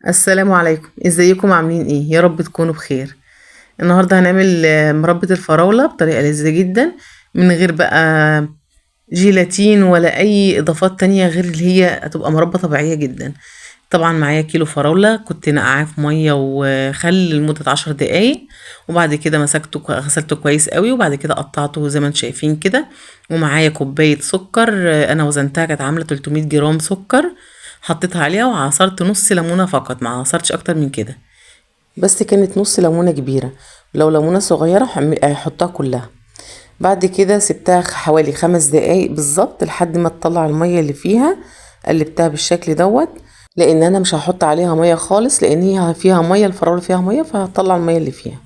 السلام عليكم، ازيكم؟ عاملين ايه؟ يا رب تكونوا بخير. النهارده هنعمل مربى الفراولة بطريقة لذيذة جدا، من غير بقى جيلاتين ولا اي اضافات تانية غير اللي هي هتبقى مربى طبيعية جدا. طبعا معايا كيلو فراولة كنت نقعاه في مية وخل لمدة 10 دقايق، وبعد كده مسكته غسلته كويس قوي، وبعد كده قطعته زي ما انتم شايفين كده. ومعايا كوباية سكر، انا وزنتها كانت عاملة 300 جرام سكر، حطيتها عليها وعصرت نص ليمونة فقط، ما عصرتش اكتر من كده، بس كانت نص ليمونة كبيرة، لو ليمونة صغيرة حطها كلها. بعد كده سبتها حوالي 5 دقايق بالظبط لحد ما تطلع المية اللي فيها، قلبتها بالشكل دوت، لان انا مش هحط عليها مية خالص، لان هي فيها مية، الفراولة فيها مية، فهطلع المية اللي فيها.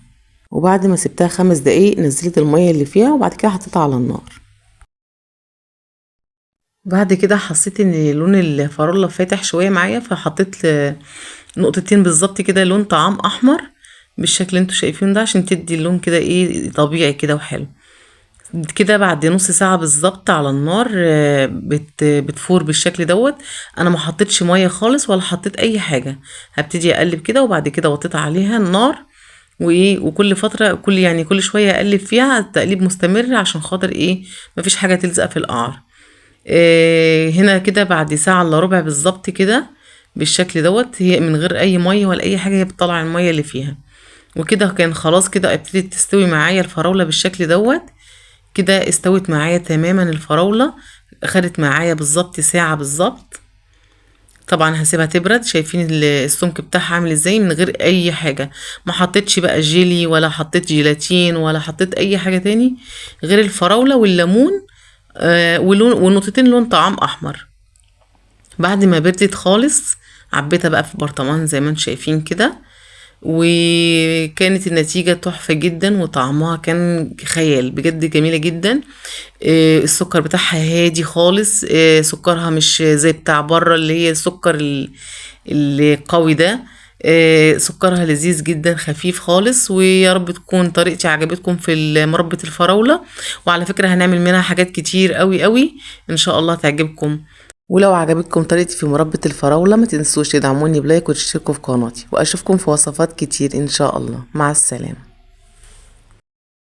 وبعد ما سبتها 5 دقايق نزلت المية اللي فيها، وبعد كده حطيتها على النار. بعد كده حسيت ان لون الفراولة فاتح شوية معايا، فحطيت نقطتين بالظبط كده لون طعام احمر بالشكل اللي انتوا شايفينه ده، عشان تدي اللون كده ايه طبيعي كده وحلو كده. بعد نص ساعة بالظبط على النار، بتفور بالشكل دوت. انا ما حطيتش مية خالص ولا حطيت اي حاجة، هبتدي اقلب كده، وبعد كده وطيت عليها النار، وكل فترة، كل يعني كل شوية اقلب فيها، التقليب مستمر عشان خاطر ايه مفيش حاجة تلزق في القعر. هنا كده بعد ساعة الا ربع بالظبط كده بالشكل دوت، هي من غير اي مية ولا اي حاجة، هي بتطلع المية اللي فيها وكده. كان خلاص كده ابتدت تستوي معايا الفراولة بالشكل دوت كده، استوت معايا تماما الفراولة، خدت معايا بالظبط ساعة بالظبط. طبعا هسيبها تبرد. شايفين السمك بتاعها عامل ازاي من غير اي حاجة، ما حطيتش بقى جيلي ولا حطيت جيلاتين ولا حطيت اي حاجة تاني غير الفراولة والليمون، ونقطتين لون طعام احمر. بعد ما بردت خالص عبيتها بقى في برطمان زي ما انتم شايفين كده، وكانت النتيجة تحفة جدا، وطعمها كان خيال بجد، جميلة جدا. السكر بتاعها هادي خالص، سكرها مش زي بتاع بره اللي هي السكر القوي ده، سكرها لذيذ جدا خفيف خالص. ويا رب تكون طريقتي عجبتكم في مربى الفراولة، وعلى فكرة هنعمل منها حاجات كتير قوي قوي ان شاء الله تعجبكم. ولو عجبتكم طريقتي في مربى الفراولة ما تنسوش تدعموني بلايك وتشتركوا في قناتي، واشوفكم في وصفات كتير ان شاء الله. مع السلامة.